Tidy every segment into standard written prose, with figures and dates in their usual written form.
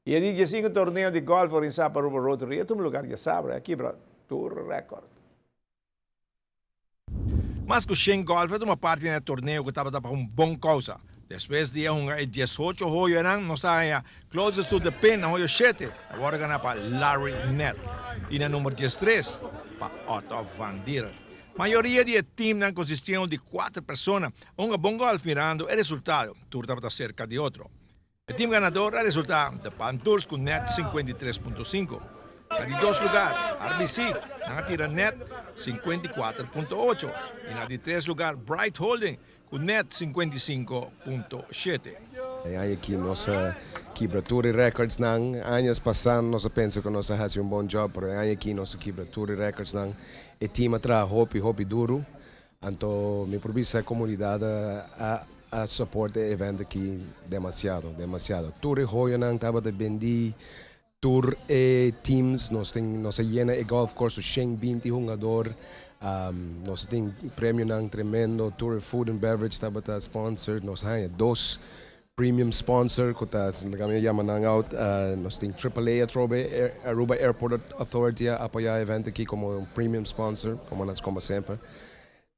E di 15 torneo di golf organisa pa Aruba Rotary a tuma lugar diasabra, a kibra tur record. Mas cu 100 golfer a tuma parti na e torneo cu tabata pa un bon causa. Despues di a hunga e 18 hoyonan, nos ta haya Closest to the Pin na hoyo 7, awor gana pa Larry Nett. Y na number 13 pa Otto van Dieren. Mayoria di e teamnan consistiendo di cuater persona a hunga bon golf mirando e resultado, tur tabata cerca di otro. E team ganador a resulta The Panthers cu net 53.5. Na di dos lugar, RBC, nan a tira net 54.8. Y na di tres lugar, Bright Holding cu net 55.7. E aki nos a kibra tur records nan. Aña pasa nos a pensa cu nos a haci un bon job, pero aki nos a kibra tur records nan. E team a traha hopi hopi duro. Anto mi por bisa comunidad a support e evento aki demasiado, demasiado. Tur hoyonan tabata bendi, tur e teams, nos tin, nos a yena e golf course, 120 hungado, nos tin premionan tremendo, tur food and beverage tabata sponsored, nos haya dos premium sponsor, cu ta, mi yama nan out, nos tin AAA atrobe, Aruba Airport Authority a apoya e evento aki como un premium sponsor, como nos como semper.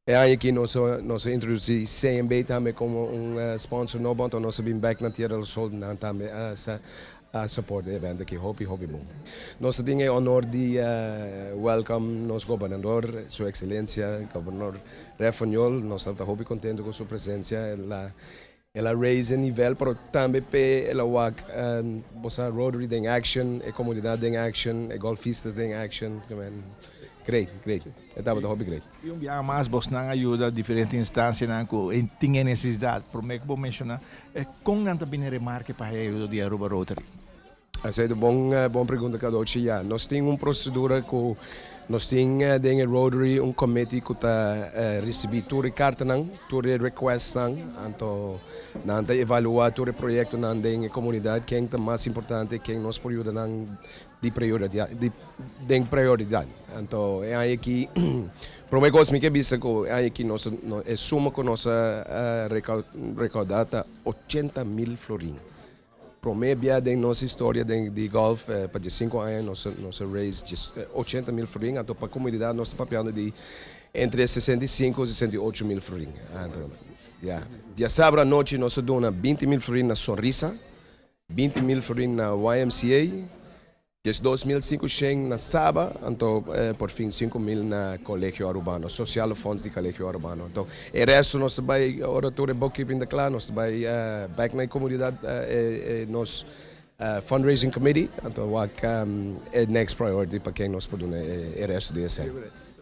E aki nos a introduci CMB tambe como un sponsor nobo, anto nos a bin back na Tierra del Sol nan tambe a support e evento aki, hopi hopi bon. Nos tin e honor di welcome nos gobernador, Su Excelencia, Gobernador Refunjol. Nos ta hopi contento cu su presencia. El a raise e nivel, pero tambe pe el a wak bosa Rotary den action, e comunidad den action, e golfistas den action. Great, great. Tabata hopi great. Y un biaha mas bosnan a yuda diferente instancianan cu tin necesidad. Prome cu bo menciona, con nan ta bin na remarke pa ayuda di Aruba Rotary? Esey ta un bon pregunta, Cadochi. Ja, nos tin un procedura cu nos tin den Rotary un committee cu ta ricibi tur cartanan, tur requestnan, anto nan ta evalua tur proyectonan den comunidad, ken ta mas importante, ken nos por yuda nan di prioridad, di prioridad. Anto, e aki, prome cos mi kier bisa cu aki nos no, e suma cu nos a recauda ta 80 mil florin. Prome bia den nos historia di golf, pa 5 aña nos raise just 80 mil florin, anto pa comunidad nos ta papiando di entre 65 y 68 mil florin. Anto, yeah. Diasabra anochi nos a duna 20 mil florin na Sonrisa, 20 mil florin na YMCA, 2.500 na Saba, anto por fin 5 mil na Colegio Arubano, Sociale Fonds di Colegio Arubano. Anto, e resto nos ta bay, ora tur bookkeeping ta cla, nos ta bay back na comunidad, nos fundraising committee, anto wak e next priority pa ken nos por duna e resto di esey.